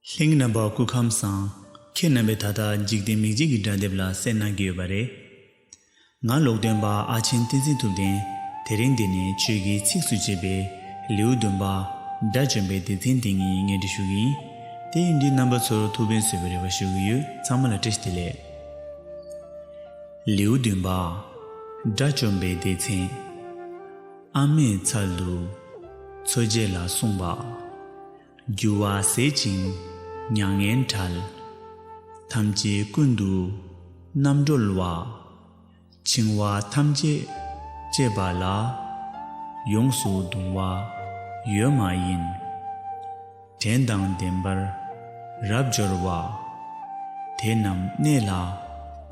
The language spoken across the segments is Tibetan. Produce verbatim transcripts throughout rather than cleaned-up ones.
ལྷན་རྒྱས་རྣམ་པ་སྐུ་ཁམས་བཟང་། ཁྱེད་རྣམ་པས་ད་ལྟ་འཇིག་རྟེན་མིག་འབྱེད་ཀྱི་སྒྲ་དེབ་ལ་གསན་གནང་གི་ཡོད་པ་རེད། ང་ཀློག་འདོན་པ་ཨ་ཆེན་བསྟན་འཛིན་ཐུབ་བསྟན། དེ་རིང་འདི་ནས་ཆོས་ཀྱི་ཚིགས་སུ་བཅད་པའི་ལེའུ་བདུན་པ། དགྲ་བཅོམ་པའི་སྡེ་ཚན་དེ་ཉིད་སྙན་སྒྲོན་ཞུ་གི་ཡིན། དེ་ཡིན་དུས་རྣམ་པ་ཚོར་ཐུགས་ཕན་གསོས་པའི་རེ་བ་ཞུ་གི་ཡོད། ཚང་མ་ལ་བཀྲ་ཤིས་བདེ་ལེགས། ལེའུ་བདུན་པ། དགྲ་བཅོམ་པའི་སྡེ་ཚན། ཨ་མའི་ཚལ་དུ་འཚོ་བྱེད་ལ་གསུངས་པ། རྒྱུ་བ་ཟད་ཅིང་མྱ་ངན་བྲལ། ཐམས་ཅད་ཀུན་ཏུ་རྣམ་གྲོལ་བ། འཆིང་བ་ཐམས་ཅད་བཅད་པ་ལ། ཡོངས་སུ་གདུང་བ་ཡོད་མ་ཡིན། བྲན་དང་ལྡན་པར་རབ་སྦྱོར་བ། དེ་རྣམས་གནས་ལ་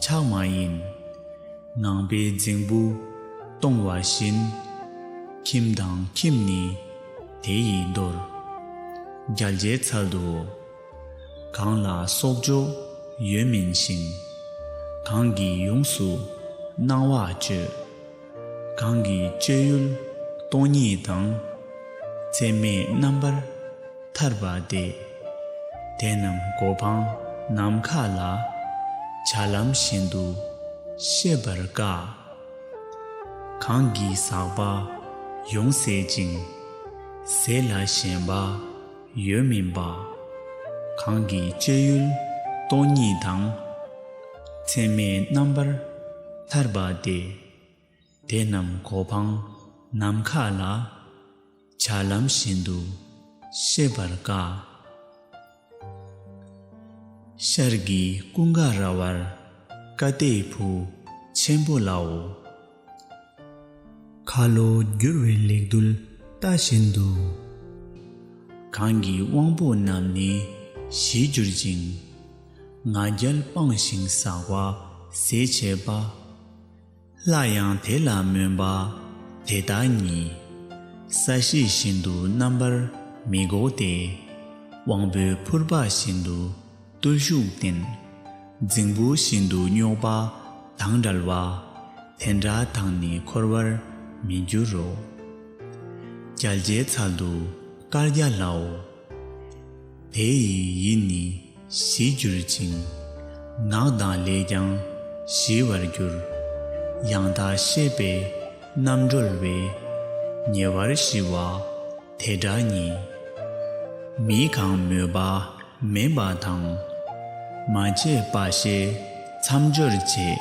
ཆགས་མ་ཡིན། ངང་པས་རྫིང་བུ་གཏོང་བ་བཞིན། ཁྱིམ་དང་ཁྱིམ་ནི་དེ་ཡིས་འདོར། རྒྱལ་བྱེད་ཚལ་དུ། གང་ལ་གསོག་འཇོག་ཡོད་མིན་བཞིན། གང་གིས་ཡོངས་སུ་གནང་བ་སྤྱོད། གང་གིས་སྤྱོད་ཡུལ་སྟོང་ཉིད་དང་། ཚད་མེད་རྣམ་པར་ཐར་པ་སྟེ། དེ་རྣམས་གོ་འཕང་ནམ་མཁའ་ལ། བྱ་ལམ་བཞིན་དུ་ཤེས་པར་དཀའ། གང་གིས་ཟག་པ་ཡོངས་ཟད་ཅིང་། ཟད་ལ་ཞེན་པ་ཡོད་མིན་པ། གང་གིས་སྤྱོད་ཡུལ་སྟོང་ཉིད་དང་། ཚད་མེད་རྣམ་པར་ཐར་པ་སྟེ། དེ་རྣམས་གོ་འཕང་ནམ་མཁའ་ལ། བྱ་ལམ་བཞིན་དུ་ཤེས་པར་དཀའ། ཤར་གྱི་ཀུན་དགའ་ར་བར་ཀ་ཏྱའི་བུ་ཆེན་པོ་ལའོ། ཁ་ལོ་བསྒྱུར་བའི་ལེགས་བཏུལ་རྟ་བཞིན་དུ། གང་གི་དབང་པོ་རྣམས་ནི་ཞི་གྱུར་ཅིང་། ང་རྒྱལ་སྤངས་ཤིང་ཟག་པ་ཟད་བྱེད་པ། སླར་ཡང་དེ་ལ་སྨོན་པ་དེ་དག་ཉིད། ས་གཞི་བཞིན་དུ་རྣམ་པར་མི་འགོག་སྟེ། དབང་པོའི་ཕུར་པ་བཞིན་དུ་བརྟུལ་ཞུགས་བསྟེན། རྫིང་བུ་བཞིན་དུ་རྙོག་པ་དང་བྲལ་བ། དེ་འདྲ་དག་ནི་འཁོར་བར་མི་འགྱུར་རོ། རྒྱལ་བྱེད་ཚལ་དུ་དཀར་རྒྱ་ལའོ། དེ་ཡི་ཡིད་ནི་ཞི་གྱུར་ཅིང་། ངག་དང་ལས་ཀྱང་ཞི་བར་འགྱུར། ཡང་དག་ཤེས་པས་རྣམ་གྲོལ་བའི། ཉེ་བར་ཞི་བ་དེ་འདྲ་ཉིད། མི་གང་མོས་པ་མེད་པ་དང་། མ་བྱས་པ་ཞེས་མཚམས་སྦྱོར་བྱེད།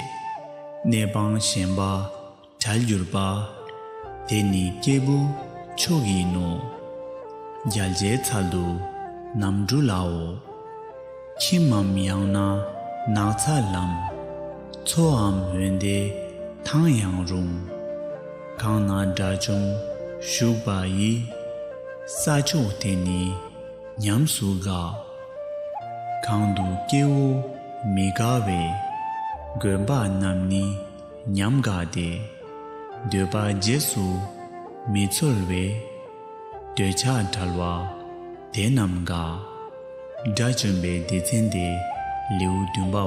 གནས་སྤངས་ཞེན་པ་བྲལ་གྱུར་པ། དེ་ནི་སྐྱེས་བུ་མཆོག་ཡིན་ནོ། རྒྱལ་བྱེད་ཚལ་དུ་ནམ་གྲུ་ལའོ། ཁྱིམ་མམ་ཡང་ན་ནགས་ཚལ་ལམ། མཚོའམ་འོན་ཏེ་ཐང་ཡང་རུང་། གང་ན་དགྲ་བཅོམ་བཞུགས་པ་ཡི། ས་ཕྱོགས་དེ་ནི་ཉམས་སུ་དགའ། གང་དུ་སྐྱེ་བོ་མི་དགའ་བའི། དགོན་པ་རྣམས་ནི་ཉམས་དགའ་སྟེ། འདོད་པ་རྗེས་སུ་མི་ཚོལ་བའི། འདོད་ཆགས་བྲལ་བ་དེ་རྣམས་དགའ། དགྲ་བཅོམ་པའི་སྡེ་ཚན་དེ་ལེའུ་བདུན་པའོ།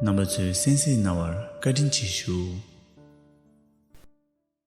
རྣམ་པ་ཚོས་གསན་གཟིགས་གནང་བར་བཀའ་དྲིན་ཆེ་ཞུ།